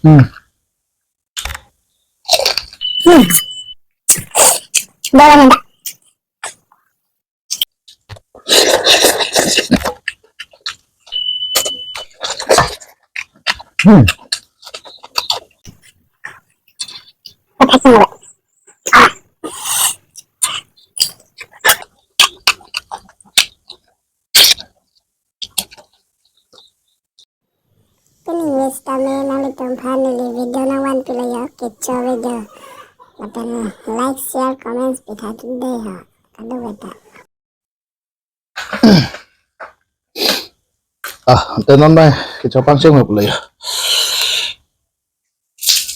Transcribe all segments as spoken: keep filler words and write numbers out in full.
Hmm. Hmm. Bolong endak. Hmm. Pini wis tame nanglitum aphan neli video nangvanpilo yo, kecho video. Lapen like, share, comments pitha dei ho. Kadokave ta. Ah, ante non mai kecho pangcheng pulo yo.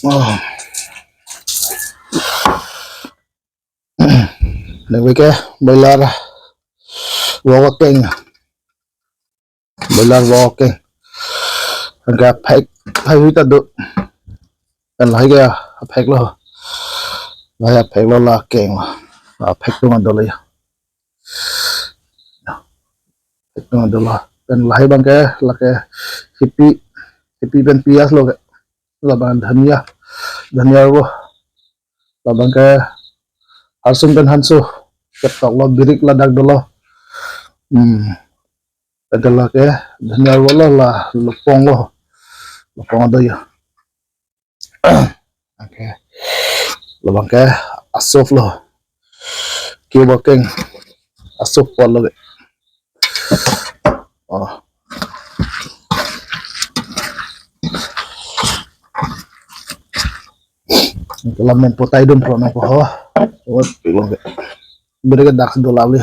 Oh. Nangve ke boiler vok akeng. Boiler vok akeng. Anke aphek, aphek hui ta do. Pen lahai ke aphek lo. Lahai aphek lo, la akeng lo. Aphek atum an dolo yo. Aphek atum an dolo. Pen lahai abang ke, lake hipi, hipi pen pias lo ke. Labang dhania, dhania arvo. Labang ke harsun pen hanso. Ketok lo, birik ladak dolo. Hmm. Pen lake dhania arvo lo, la lopong lo. Lopong ado yo. Okay. Labang ke asop lo. Cube akeng asop apot lo ke. Oh. Anke la men potai dun pro nangpo ho. Ot pilong ke. Beri ke dak do lavli.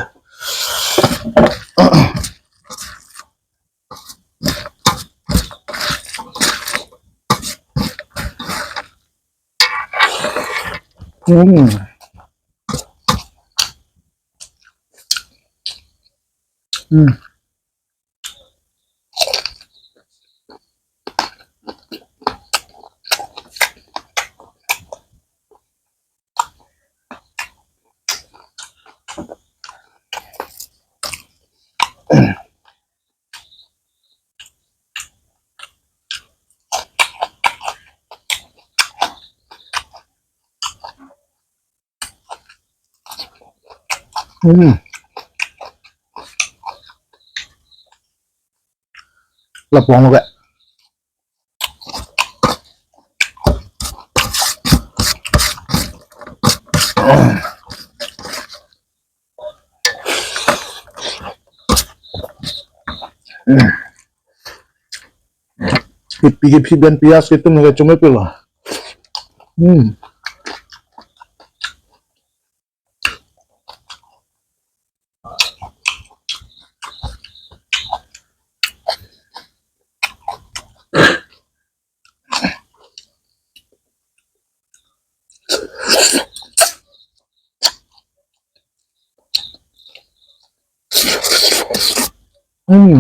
Hmm. Hmm. Hmm. Lopong ke. Hmm. Hipi ke hipi pen pias ke atum ke chome pilo. Hmm. Hmm.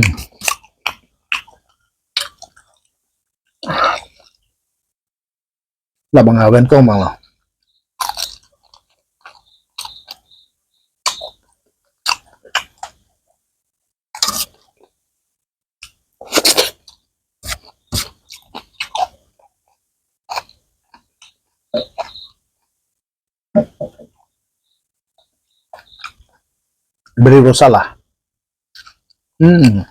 Labang awen kong abang lo. Beri rosala. Hmm.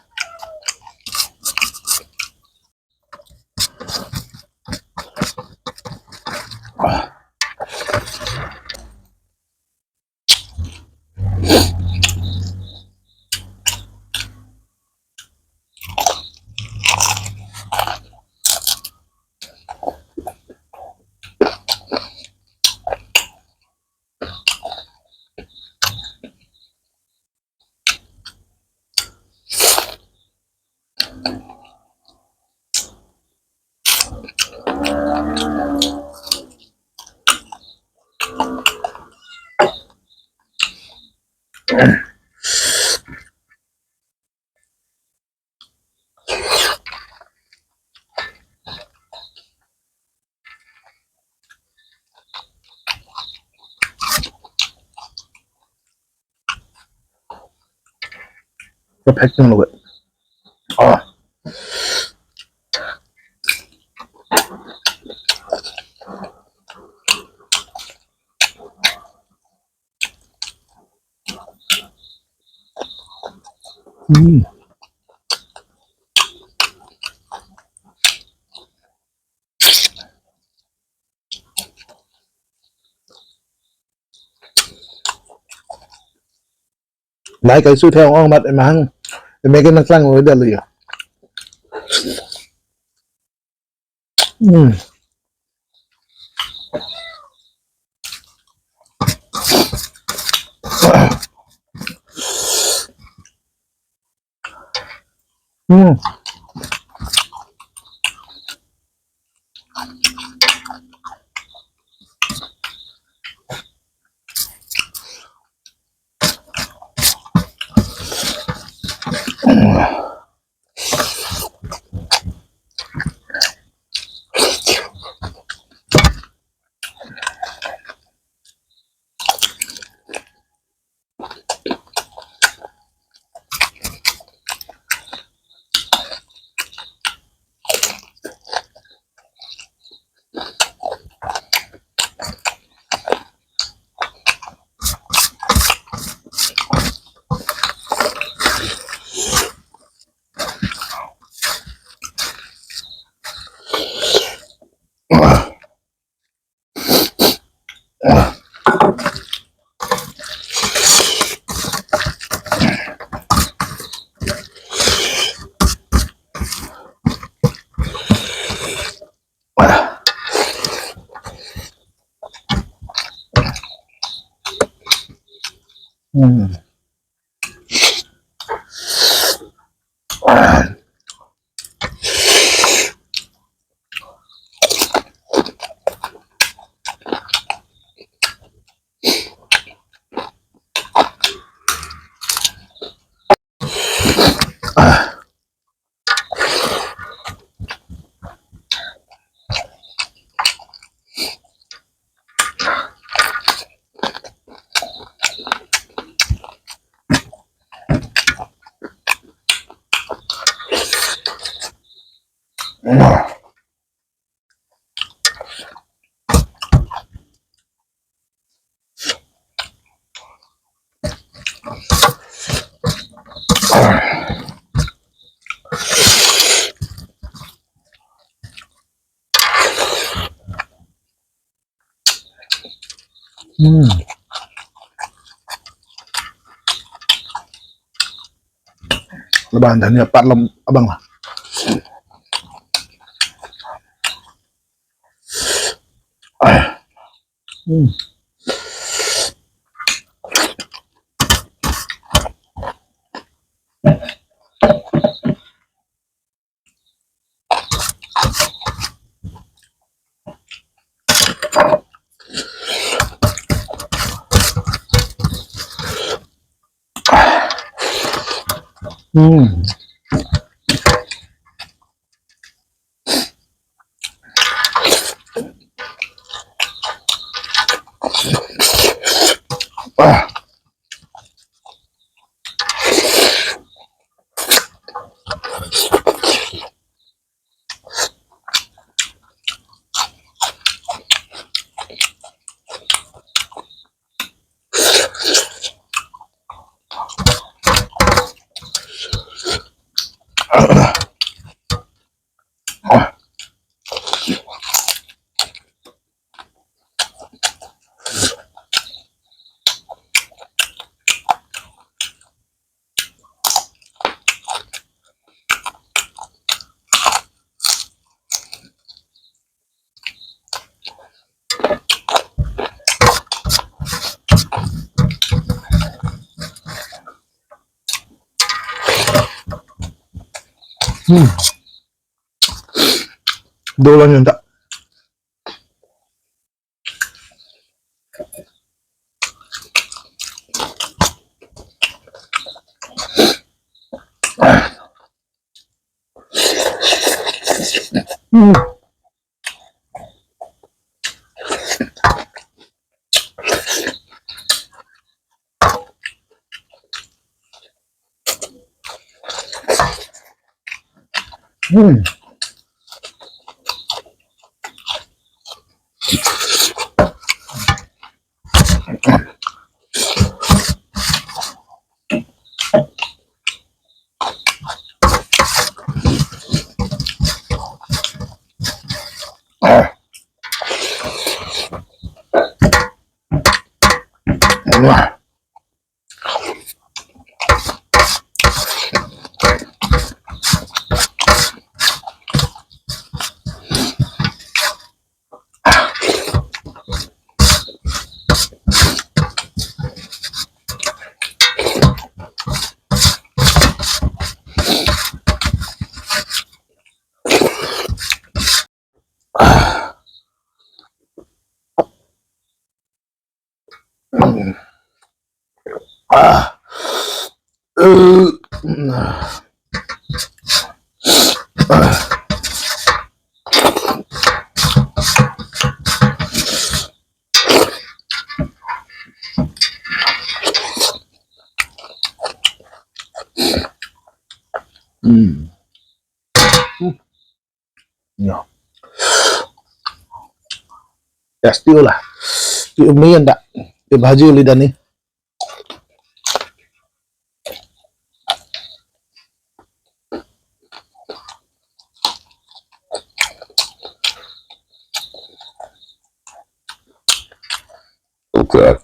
Perfect lo. Ah. Hmm. Nai kai su the ong mat emahang. Emeke nangklang oi da lo ya. Hmm. Hmm. Hmm. Hmm. Laban dhania pat lam abang lah. Hmm. Hmm. Ah. Hmm. Dolang yun ta. Hmm. Hmm. Ah. Eh. Ah. Hmm. Hmm. Ya. Tasty ola. Ki umi anda. Ki bhaji oli dani. Okay.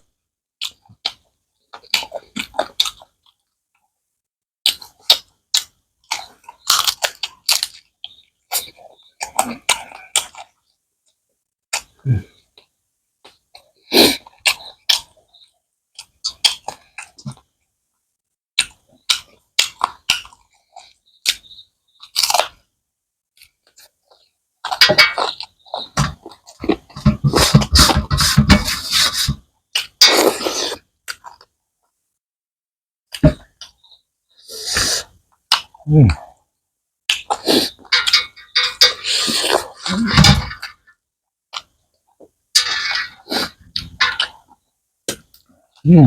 Hmm. Hmm.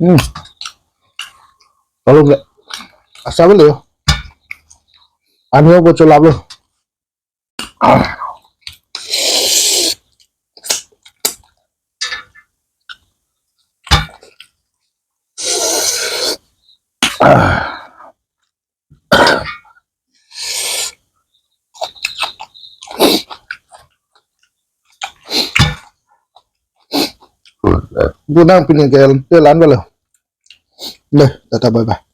Hmm. Kalau nggak, asal boleh ya. Anu apa colap lo? Gunang pini ke, ke lan balo. Deh, tata bye bye.